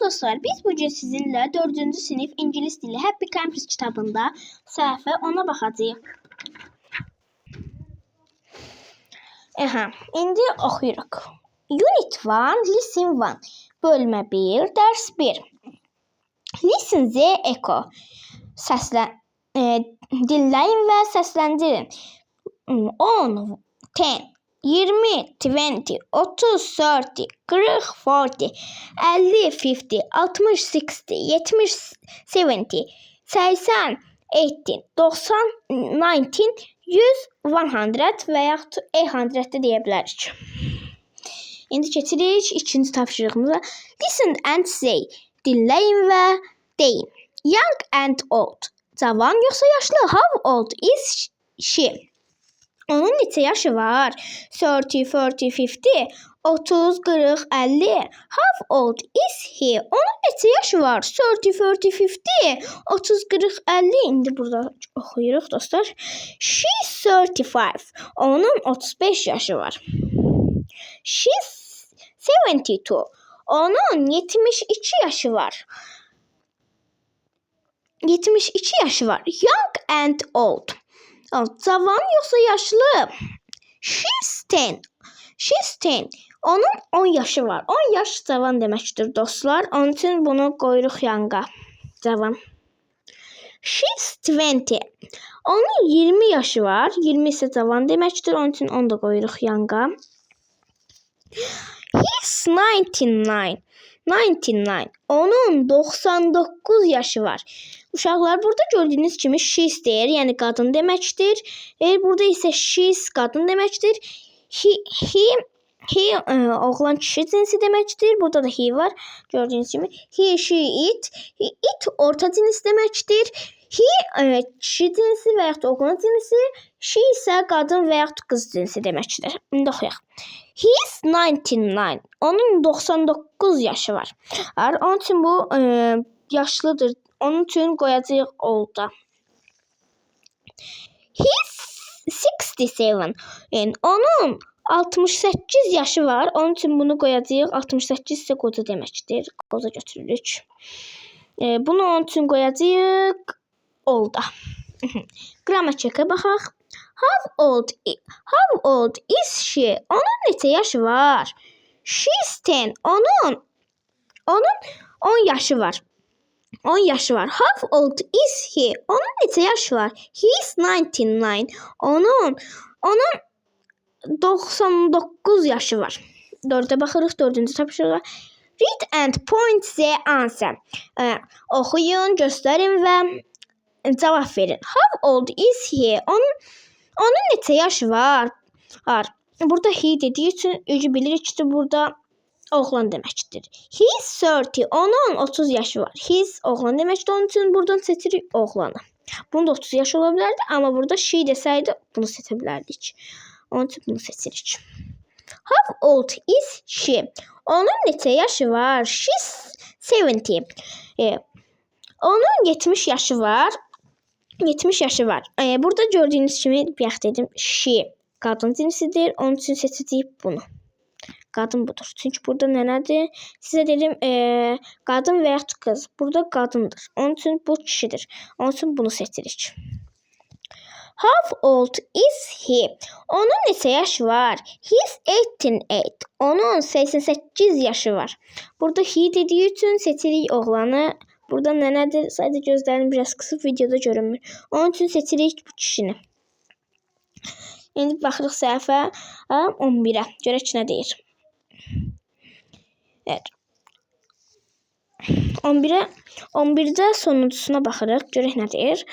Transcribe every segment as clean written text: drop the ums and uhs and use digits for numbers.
Dostlar, biz bugün sizinlə 4-cü sinif İngilis dili Happy Campus kitabında səhifə 10-a baxacağıq. Aha, indi oxuyuruq. Unit 1, Listen 1. Bölmə 1, dərs 1. Listen the echo. Səslən dinləyin və səsləndirin. 10, 10, 20, 20, 30, 30, 40, 40, 50, 50, 60, 60, 70, 70, 80, 80, 90, 90, 100, 100 və yaxud 800 də deyə bilərik. İndi keçirik ikinci tapşırığımıza. Listen and say. Dinləyin və deyin. Young and old. Cavan yoxsa yaşlı? How old is she? Onun neçə yaşı var? 30, 40, 50, 30, 40, 50. How old is he? Onun neçə yaşı var? 30, 40, 50, 30, 40, 50. İndi burada oxuyuruq dostlar. She's 35. Onun 35 yaşı var. She's 72. Onun 72 yaşı var. 72 yaşı var. Young and old. Cavan yoxsa yaşlı? She's 10. She's 10. Onun 10 yaşı var. 10 yaş cavan deməkdir dostlar. Onun üçün bunu qoyuruq young'a. Cavan. She's 20. Onun 20 yaşı var. 20 isə cavan deməkdir. Onun üçün onu da qoyuruq young'a. He's 99. 99. Onun 99 yaşı var. Uşaqlar, burada gördüyünüz kimi she's deyir, yəni qadın deməkdir. Burada isə she's qadın deməkdir. He oğlan kişi cinsi deməkdir. Burada da he var. Gördüyünüz kimi he, she, it. It orta cins deməkdir. He kişi cinsi və yaxud oğlan cinsi, she isə qadın və yaxud qız cinsi deməkdir. İndi oxuyaq. He's 99. Onun 99 yaşı var. Onun üçün bu yaşlıdır. Onun üçün qoyacağıq old'a. He's 67. Yəni onun 68 yaşı var. Onun üçün bunu qoyacağıq. 68 isə qoca deməkdir. Qoca götürürük. Bunu onun üçün qoyacağıq old'a. Grammar check'e baxaq. How old is she? Onun neçə yaşı var? She's 10. Onun 10 yaşı var. 10 yaşı var. How old is he? Onun neçə yaşı var? He's 99. Onun 99 yaşı var. 4'e baxırıq, 4-cü tapşırığa. Read and point the answer. Oxuyun, göstərin və cavab verin. How old is he? Onun neçə yaşı var? Var. Burada he dediyi üçün özü bilirik ki, burada oğlan deməkdir. He's 30. Onun 30 yaşı var. He's oğlan deməkdir. Onun üçün buradan seçirik oğlanı. Bunun da 30 yaşı ola bilərdi, amma burada she desəydi bunu seçə bilərdik. Onun üçün bunu seçirik. How old is she? Onun neçə yaşı var? She's 70. Onun 70 yaşı var. 70 yaşı var. Burada gördüyünüz kimi bayaq dedim, she qadın cinsidir. Onun üçün seçəcəyik bunu. Qadın budur. Çünki burada nə nədir? Sizə dedim, qadın və yaxud qız. Burada qadındır. Onun üçün bu kişidir. Onun üçün bunu seçirik. How old is he? Onun neçə yaşı var? He's 88. Onun 88 yaşı var. Burada he dediyi üçün seçirik oğlanı. Burada nə nədir? Sadəcə gözlərini biraz qısıb, videoda görünmür. Onun üçün seçirik bu kişini. İndi baxırıq səhifə 11-ə. Görək ki, nə deyir. Evet. 11-ə 11-də sonuncusuna baxırıq. Görək nə deyir.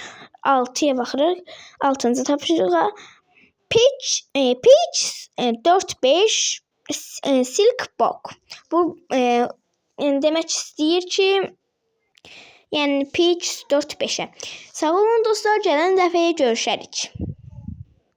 6-ya baxırıq. 6-cı tapşırığa. Page 4-5 Silk Book. Bu yəni demək istəyir ki, yəni page 4-5-ə. Sağ olun dostlar, gələn dəfəyə görüşərik.